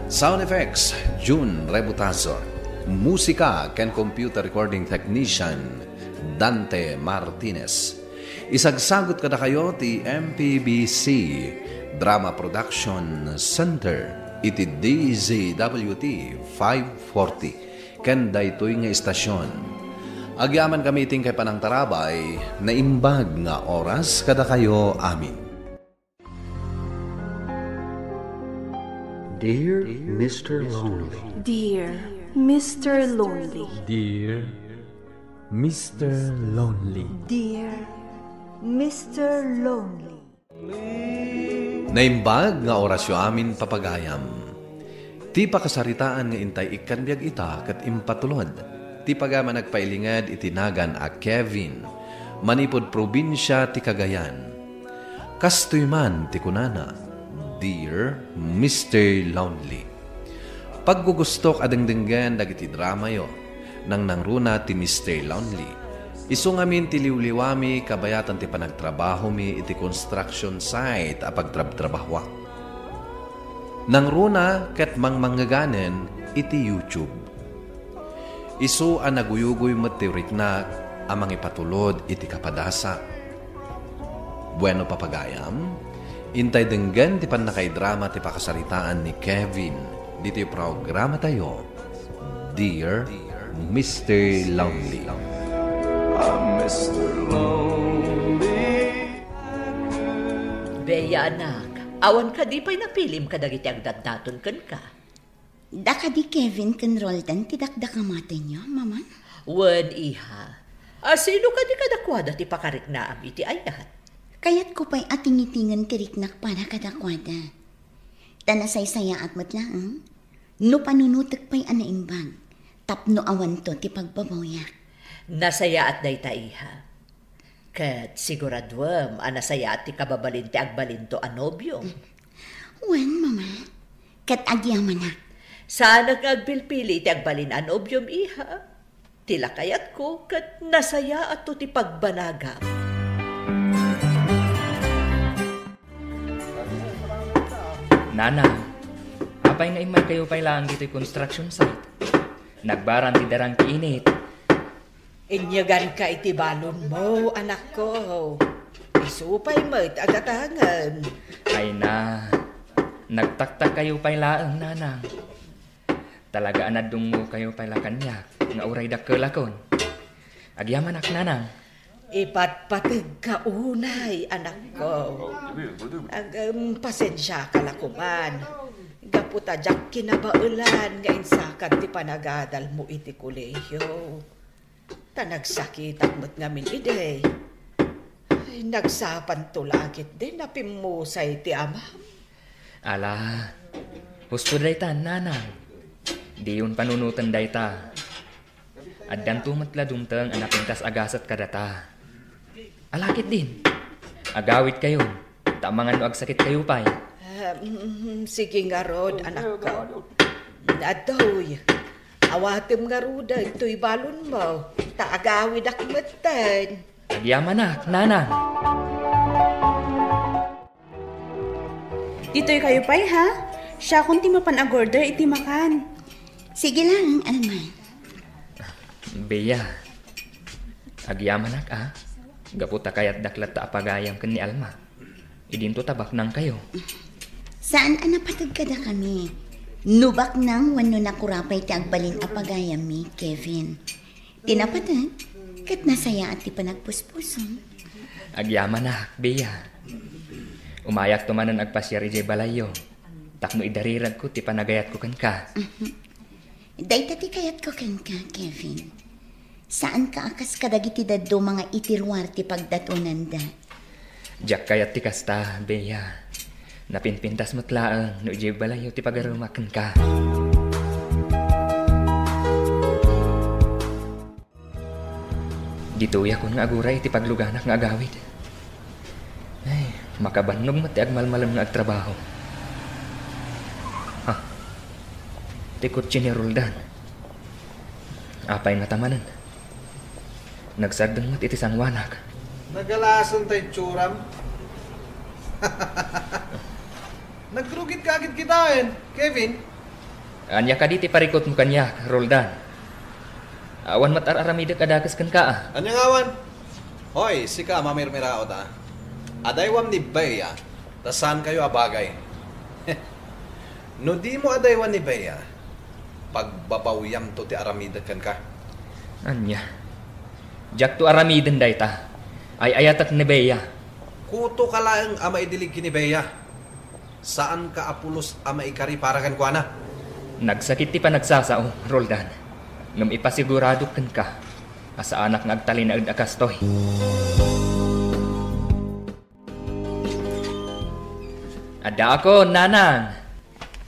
Sound effects, June Rebutazo. Musika ken computer recording technician, Dante Martinez. Isagsagut kadakayo ti M P B C Drama Production Center iti D Z W T five forty ken daytoy nga istasion. Agyamankami iti inkay panangtarabay, naimbag nga oras kadakayo amin. Dear Mister Lonely. Dear Mister Lonely. Dear Mister Lonely. Dear Mister Lonely. Naimbag nga orasyo amin, papagayam. Ti pakasaritaan nga intay ikkan biag ita ket impatulod ti pagayam a nagpailinged iti nagan a Kevin, manipud probinsia ti Cagayan. Kastoy man ti kunana, Dear Mister Lonely. Paggugustok a dengdenggen dagiti dramayo. Nangnangruna ti Mister Lonely. Isu ngamin ti liwliwami kabayatan ti panagtrabahomi iti construction site a pagtrabtrabahoak. Nangruna ket mangmangngeganen iti YouTube. Isu a naguyugoy met ti riknak a mangipatulod iti kapadasak. Bueno, papagayam, intay denggen ti pannakaidrama ti pakasaritaan ni Kevin ditoy programatayo, Dear Mister Lonely. Mister Lonely. Bea, anak, awan kadi pay napilim kadagiti agdatdaton kenka? Da kadi Kevin ken Roldan ti dakdakamatenyo, Mama? Wen, iha. A, sino kadi kadakuada ti pakariknaam iti ayat? Kayatko pay a tingitingen ti riknak para kadakuada. Ta nasaysayaat met laeng no panunotek pay a naimbag tapno awanto ti pagbabawiak. Nasayaat dayta, iha. Ket siguraduem a nasayaat ti kababalin ti agbalinto a nobiom. Wen, Mama. Ket agyamanak. Saanak nga agpilpili iti agbalin a nobiom, iha. Ti lakayatko ket nasayaatto ti pagbanagam. Nanang, apay nga immaykayo pay laeng ditoy construction site? Nagbaran ti darang ti init. Inyeganka iti balonmo, anakko. Isu pay met a gatangen. Ay na, nagtaktakkayo pay laeng, Nanang. Talaga a nadungngokayo pay la kaniak nga uray dakkelakon. Agyamanak, Nanang. Ipatpategka unay, anakko. Agem, pasensiaka la koman. Gapu ta diak kinabaelan nga insakan ti panagadalmo iti kolehiyo. Ta nagsakitak met ngamin idi. Ay, nagsapanto la a ketdi napimmusay ti amam. Ala, husto dayta, Nanang. Diyon panunoten dayta. Addanto met la dumteng a napintas a gasat kadata. Ala ketdin, agawidkayon, ta amangan no agsakitkayo pay. Ah, mm, sige ngarud, anakko. Adtoy, awatem ngaruden toy balonmo, ta agawidak metten. Agyamanak, Nanang. Ditoykayo pay, ha? Siakon ti mapan agorder iti makan. Sige lang, Alma. Bea, agyamanak, a. Gapu ta kayatdak latta a pagayam ken ni Alma. Idinto ta baknangkayo. Saan a napateg kadakami. No baknang wenno nakurapay ti agbalin a pagayammi, Kevin. Ti napateg, ket nasayaat ti panagpuspusom. Agyamanak, Bea. Umayakto manen agpasiar idiay balayyo, tapno idariragko ti panagayatko kenka. Mhm. Dayta ti kayatko kenka, Kevin. Saanka a kas kadagiti dadduma nga iti ruar ti pagdatonanda. Diak kayat ti kasta, Bea. Napinpintas met laeng no idiay balayyo ti pagarumak kenka. Ditoyakon nga aguray iti pagluganak nga agawid. Ay, makabannog met ti agmalmalem nga agtrabaho. Ha? Ti kotse ni Roldan. Apay ngata manen? Nagsardeng met iti sanguanak. Nagalasen ta itsuram. Nagrugit ka agid kitaen, Kevin. Ania kadi ti parikutmo kaniak, Roldan? Awan met ar-aramidek a dakes kenka, a. Ania ngawan? Hoy, sika a mamirmiraot, a. Adaywam ni Bea, ta saankayo a bagay. No dimo adaywan ni Bea, pagbabawyamto ti aramidek kenka. Ania? Diakto aramiden dayta. Ay-ayatek ni Bea. Kutoka laeng a maidilig ken ni Bea. Saanka a pulos a maikari para kenkuana. Nagsakit ti panagsasao, Roldan. Ngem ipasiguradok kenka a saanak nga agtalinaed a kastoy. Addaakon, Nanang.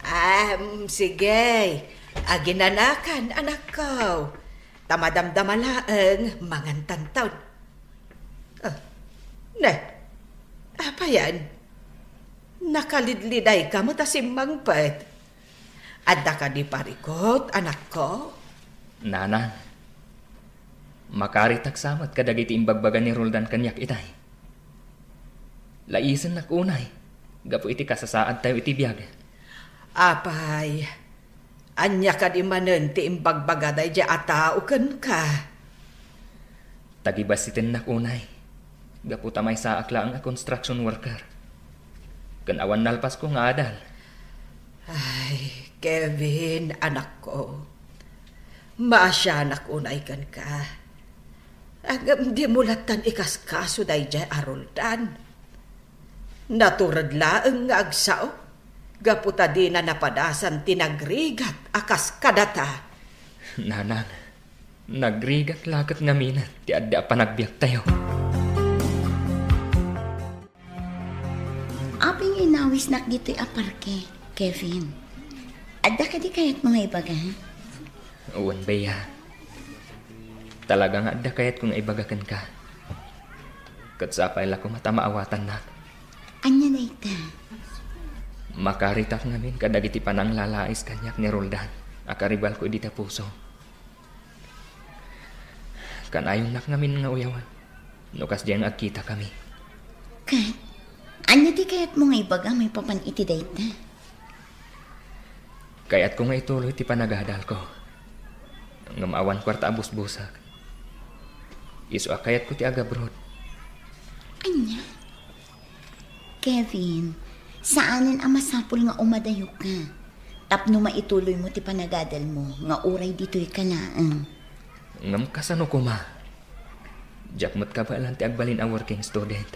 Am, sige. Aginanakan, anakko. Ta madamdama laeng, mangantanton. Ah, ne, apayan? Nakalidlidayka met a simmangpet. Adda kadi parikut, anakko? Nanang, makaritak sa met kadagiti imbagbaga ni Roldan kaniak itay. Laisennak unay, gapu iti kasasaadtayo iti biag. Apay, ania kadi manen ti imbagbaga daydiay a tao kenka? Tagibassitennak unay, gapu ta maysaak laeng a construction worker. Ken awan nalpasko nga adal. Ay, Kevin, anakko. Maasianak unay kenka. Ngem dimo lattan ikaskaso daydiay a Roldan. Natured laeng nga agsao, gapu ta dina napadasan ti nagrigat a kas kadata. Nanang, nagrigat la ket ngamin ti adda a panagbiagtayo. Apay nga inawisnak ditoy a parke, Kevin? Adda kadi kayatmo nga ibaga? Wen, Bea. Talaga nga adda kayatko nga ibaga kenka. Ket sapay la koma ta maawatannak. Ania dayta? Makaritak ngamin kadagiti pananglalais kaniak ni Roldan a karibalko idi ta puso. Kanayonnak ngamin nga uyawan no kasdiay nga agkitakami. Ket, ania ti kayatmo nga ibaga maipapan iti dayta? Kayatko nga ituloy ti panagadalko. Ngem awan kuarta a busbusak. Isu a kayatko ti agabroad. Ania? Kevin, saanen a masapul nga umadayoka tapno maituloymo ti panagadalmo nga uray ditoyka laeng. Ngem kasano koma? Diak met kabaelan ti agbalin a working student.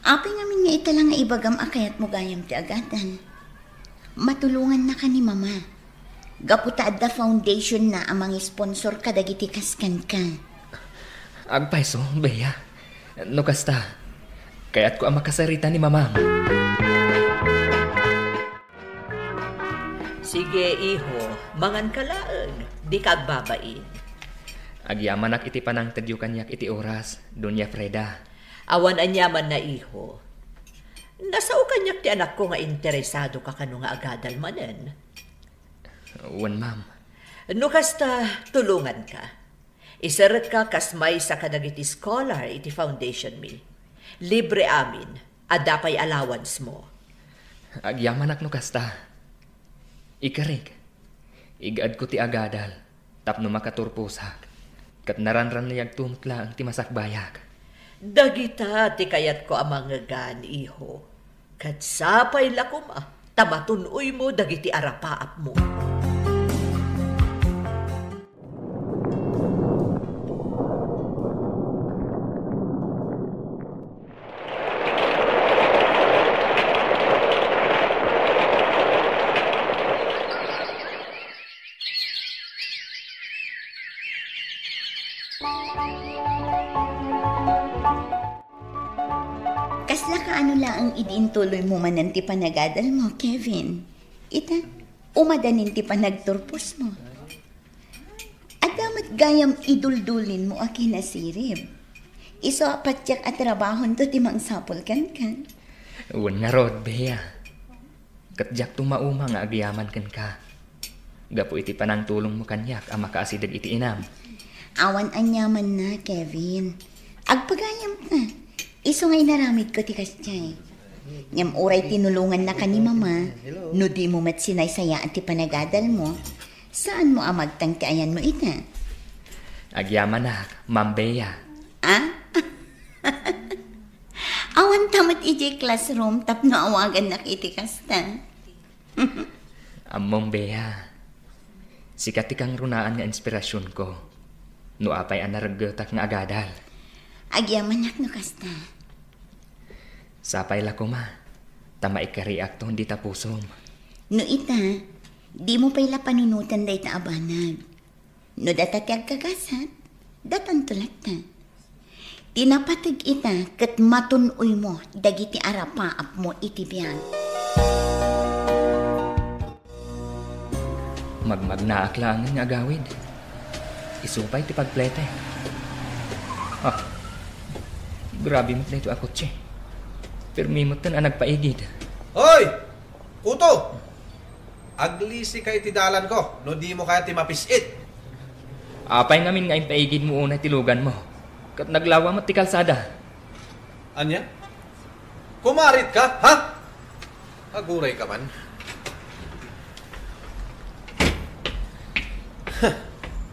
Apay ngamin nga ita la nga ibagam a kayatmo gayam ti agadal? Matulongannaka ni Mama. Gapu ta adda foundation na a mangisponsor kadagiti kas kenka. Agpayso, Bea. No kasta, kayatko a makasarita ni Mamam. Sige, iho, manganka laeng, dika agbabain. Agyamanak iti panangtedyo kaniak iti oras, Doña Freda. Awan aniamanna, iho. Nasao kaniak ti anakko nga interesadoka kano nga agadal manen. Wen, ma'am. No kasta, tulonganka. Iserekka kas maysa kadagiti scholar iti foundation mi. Libre amin, adda pay allowance mo. Agyamanak no kasta. Ikarik, igaedko ti agadal tapno makaturposak, ket naranraniagto met laeng ti masakbayak. Dagita ti kayatko a mangngegan, iho. Ket sapay la koma ta matun-oymo dagiti arapaapmo. Kasla kaano laeng idi intuloymo manen ti panagadalmo, Kevin? Ita, umadanin ti panagturposmo. Adda met gayam iduldulinmo a kinasirib. Isu a patiek a trabahonto ti mangsapul kenka. Wen ngarud, Bea. Ket diakto mauma nga agyaman kenka gapu iti panangtulongmo kaniak a makaasideg iti inam. Awan aniamanna, Kevin. Agpagayamka. Isu nga inaramidko ti kasdiay. Ngem uray tinulongannaka ni Mama, no dimo met sinaysayaat ti panagadalmo, saanmo a magteng ti ayanmo ita. Agyamanak, Ma'am Bea. Ah? Awanta met idiay classroom tapno awagannak iti kasta. Ammom, Bea, sika ti kangrunaan nga inspirasionko no apay a nareggetak nga agadal. Agyamanak no kasta. Sapay la koma, ta maikariakton dita pusom. No ita, dimo pay la panunoten dayta a banag. No data ti agkagasat, datanto latta. Ti napateg ita ket matun-oymo dagiti arapaapmo iti biag. Magmagnaak laengen nga agawid. Isu pay ti pagplete. Ah, grabe met daytoy a kotse. Permi metten a nagpaigid. Hoy! Kuto! Aglisika iti dalanko no dimo kayat ti mapis-it. Apay ngamin nga impaigidmo unay ti luganmo ket naglawa met ti kalsada? Ania? Kumaritka, ha? Agurayka man.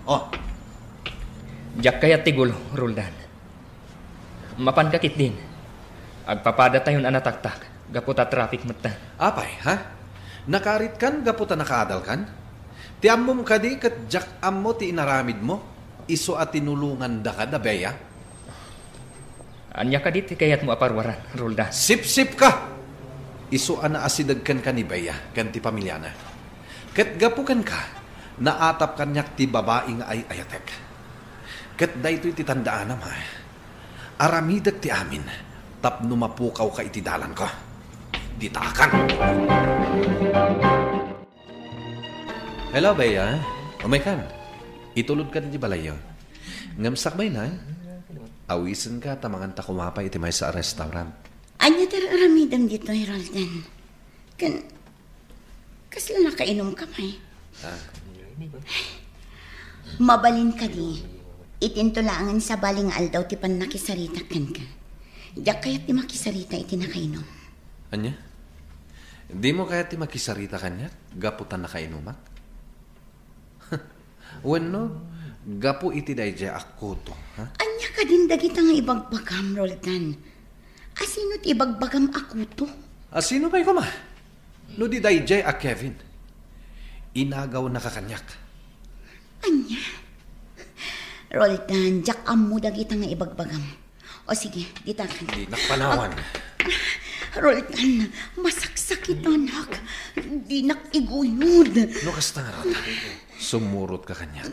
Oh. Diak kayat ti gulo, Roldan. Mapanka ketdin. Agpapadatayon a nataktak gapu ta traffic metten. Apay, ha? Nakaritkan gapu ta nakaadalkan? Ti ammom kadi ket diak ammo ti inaramidmo, isu a tinulongandaka da Bea? Ania kadi ti kayatmo a parwaran, Roldan? Sipsipka! Isu a naasideg kenka ni Bea ken ti pamiliana. Ket gapu kenka, naatap kaniak ti babai nga ay-ayatek. Ket daytoy ti tandaanam, ha? Aramidek ti amin tapno mapukawka iti dalanko. Ditakan. Hello, Bea. Umaykan. Itulodka iti balayyo. Ngem sakbayna, awisenka ta manganta koma pay iti maysa a restaurant. Ania ti ar-aramidem ditoy, Roldan? Ken kasla nakainumka pay? Ah. Mabalin kadi, itinto laengen sabali nga aldaw ti pannakisaritak kenka. Diak kayat ti makisarita iti nakainum. Ania? Dimo kayat ti makisarita kaniak gapu ta nakainumak? Wenno, gapu iti daydiay a kuto, ha? Ania kadin dagita nga ibagbagam, Roldan? Asino ti ibagbagam a kuto? Asino pay koma? No di daydiay a Kevin. Inagawnaka kaniak. Ania? Roldan, diak ammo dagita nga ibagbagam. O sige, ditakan. Dinak panawan. Ah, Roldan, masaksakitanak. Dinak iguyod. No kasta ngarud, sumurotka kaniak.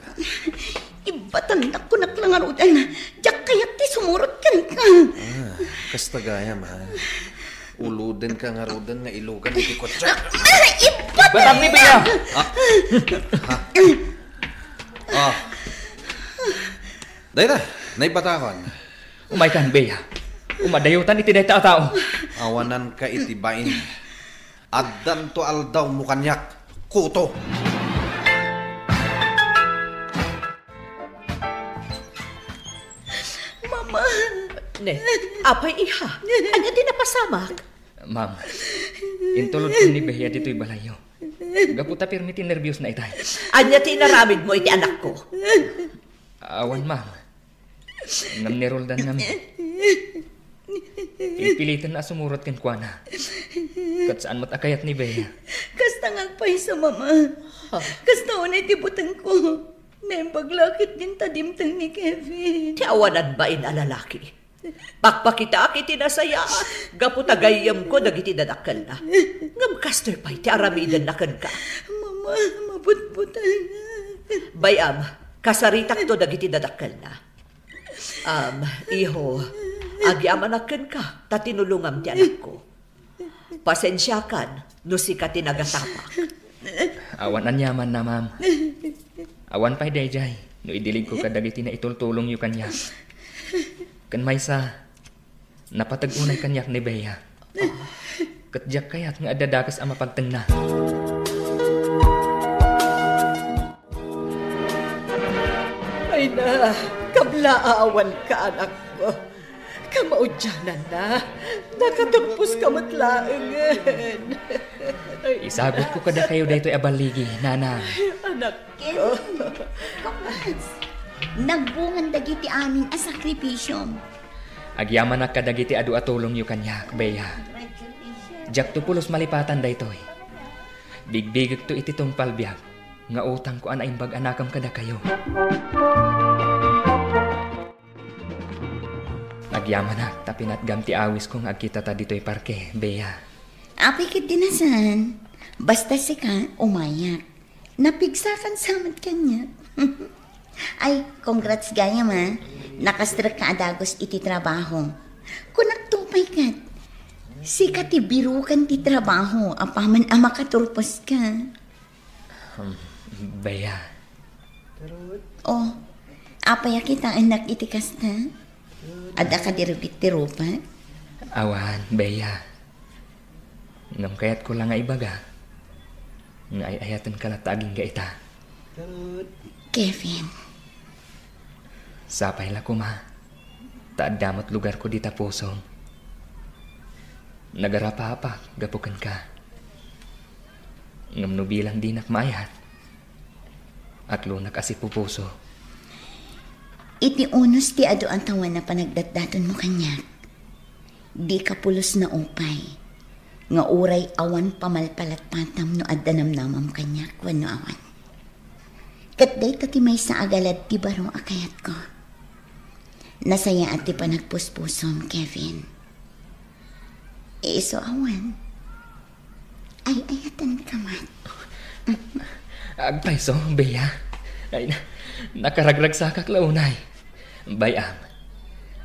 Ibbatandak kunak la ngaruden. Diak kayat ti sumurot kenka. Ah, kasta gayam, ha? Uludenka ngaruden nga ilugan iti kotse. Ah, ibbatandak! Batang ni Bea! Ah. Ha? Ah. Dayta, naibatakon. Umaykan, Bea. Umadayotan iti dayta a tao. Awananka iti bain. Addanto aldawmo kaniak, kuto. Mama. Ne, apay, iha? Ania ti napasamak? Ma'am, intulodko ni Bea ditoy balayyo. Gapu ta pirmi ti nerbiosna itay. Ania ti inaramidmo iti anakko? Awan, ma'am. Ngem ni Roldan ngamin. Pipilitenna a sumurot kenkuana. Ket saan met a kayat ni Bea. Kasta nga agpayso, Mama. Ha? Kasta unay ti butengko. Naimbag la ketdin ta dimteng ni Kevin. Ti awanan bain a lalaki. Pakpakitaak iti nasayaat gapu ta gayyemko dagiti dadakkelna. Ngem kastoy pay ti aramidenna kenka. Mama, mabutbutangak. Bay-am, kasaritakto dagiti dadakkelna. Am, iho, agyamanak kenka ta tinulongam ti anakko. Pasensiakan no sika ti nagatapak. Awan aniamanna, ma'am. Awan pay daydiay no idiligko kadagiti naitultulongyo kaniak. Ken maysa, napateg unay kaniak ni Bea. Ket diak kayat nga adda dakes a mapagtengna. Ay na, kablaawanka, anakko. Kamaudiananna, nakaturposka met laengen. Isagutko kadakayo daytoy a balligi, Nana. Anakko. Kevin, congrats. Nagbungan dagiti amin a sakripisiom. Agyamanak kadagiti adu a tulongyo kaniak, Bea. Congratulations. Diakto pulos malipatan daytoy. Bigbigekto iti tungpal biag nga utangko a naimbag a nakem kadakayo. Agyamanak ta pinatgam ti awisko nga agkitata ditoy parke, Bea. Apay ketdi a saan? Basta sika, umayak. Napigsakan sa met kaniak. Ay, congrats gayam, a. Nakastrekka a dagus iti trabaho. Kunakto pay ket, sika ti biroken ti trabaho apaman a makaturposka. Hmm, Bea. Oh, apay a kitaennak iti kasta? Adda kadi rugi ti rupak? Awan, Bea. Ngem kayatko la nga ibaga nga ay-ayatenka latta agingga ita. Kevin. Sapay la koma ta adda met lugarko dita pusom. Nagarapapak gapu kenka. Ngem no bilang dinak maayat, aklonak a sipupuso. Iti unos ti adu a tawen a panagdatdatonmo kaniak, dika pulos naupay nga uray awan pamalpalatpatam no adda namnamam kaniak wenno awan. Ket dayta ti maysa a galad ti baro a kayatko. Nasayaat ti panagpuspusom, Kevin. Isu awan, ay-ayatenka met. Agpayso, Bea. Ay, na-, nakaragragsakak la unay. Bay-am,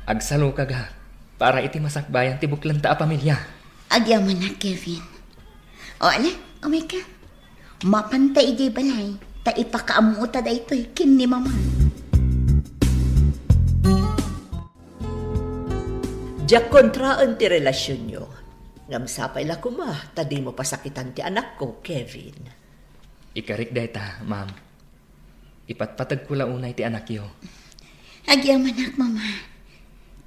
agsalukagak para iti masakbayan ti buklenta a pamilya. Agyamanak, Kevin. O, ala, umayka. Mapanta idiay balay, ta ipakaammuta daytoy ken ni Mama. Diak kontraen ti relasionyo. Ngem sapay la koma ta dimo pasakitan ti anakko, Kevin. Ikarik dayta, ma'am. Ipatpategko la unay ti anakyo. Agyamanak, Mama.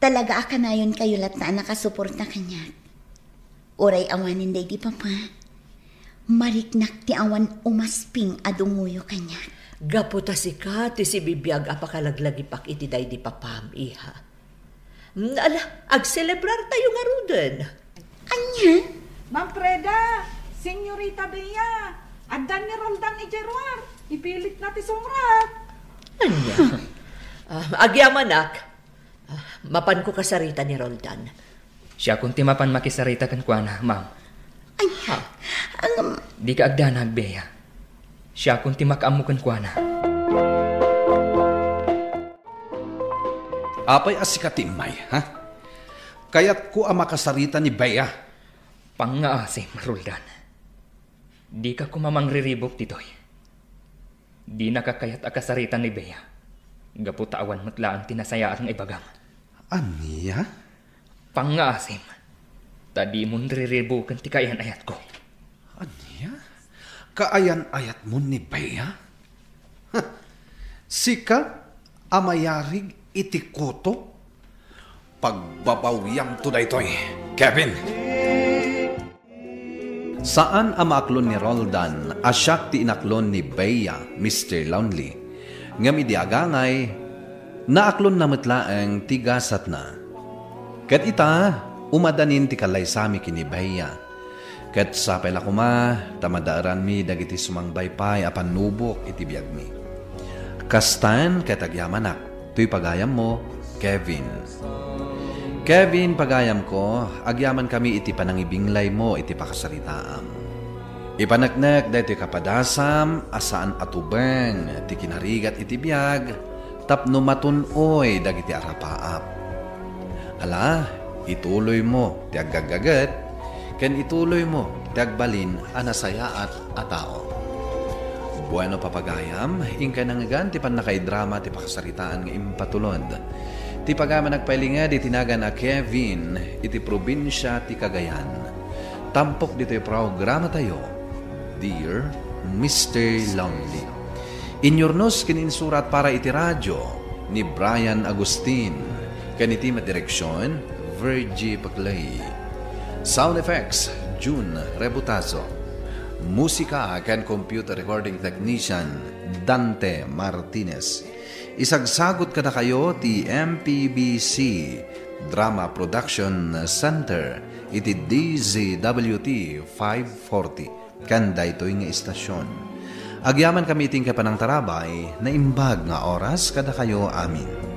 Talaga a kanayonkayo latta a nakasuporta kaniak. Uray awanen daydi papa, mariknak ti awan umasping a dungoyo kaniak. Gapu ta sika ti sibibiag a pakalaglagipak iti daydi papam, iha. Ala, agselebrar tayo ngaruden. Ania? Ma'am Freda, Senyorita Bea, adda ni Roldan idiay ruar. Ipilitna ti sumrek. Ania? Ah, agyamanak. Ah, mapanko kasarita ni Roldan. Siakon ti mapan makisarita kenkuana, ma'am. Ay, ha? Dika agdanag, Bea. Siakon ti makaammo kenkuana. Apay a sika ti immay, ha? Kayatko a makasarita ni Bea. Pangngaasim, Roldan. Dika koma mangriribuk ditoy. Dinaka kayat a kasarita ni Bea. Gapu ta awan met laeng ti nasayaat nga ibagam. Ania? Pangngaasim. Ta dimon riribuken ti kaayan-ayatko. Ania? Kaayan-ayatmo ni Bea? Huh. Sika a mayarig iti kuto? Pagbabawiamto daytoy, Kevin. Saan a maaklon ni Roldan a siak ti inaklon ni Bea, Mister Lonely. Ngem idi agangay, naaklonna met laeng ti gasatna. Ket ita, umadanin ti kallaysami ken ni Bea. Ket sapay la koma ta madaeranmi dagiti sumangbaypay a pannubok iti biagmi. Kastan ket agyamanak, toy pagayammo, Kevin. Kevin, pagayamko, agyamankami iti panangibinglaymo iti pakasaritaam. Ipaneknek daytoy kapadasam a saan a tubeng ti kinarigat iti biag tapno matun-oy dagiti arapaap. Ala, ituloymo ti aggaggaget, ken ituloymo ti agbalin a nasayaat a tao. Bueno, papagayam, inkay nangngegan ti pannakaidrama ti pakasaritaan nga impatulod. Ti pagayam a nagpailinged iti nagan a Kevin iti probinsia ti Cagayan. Tampok ditoy programatayo, Dear Mister Lonely. Inyurnos ken insurat para iti radio ni Brian Agustin, ken iti madireksion, Virgie Paclay. Sound effects, June Rebutazo. Musika ken computer recording technician, Dante Martinez. Isagsagut kadakayo ti M P B C Drama Production Center iti D Z W T five forty. Ken daytoy nga istasion. Agyamankami iti inkay panangtarabay, naimbag nga oras kadakayo amin.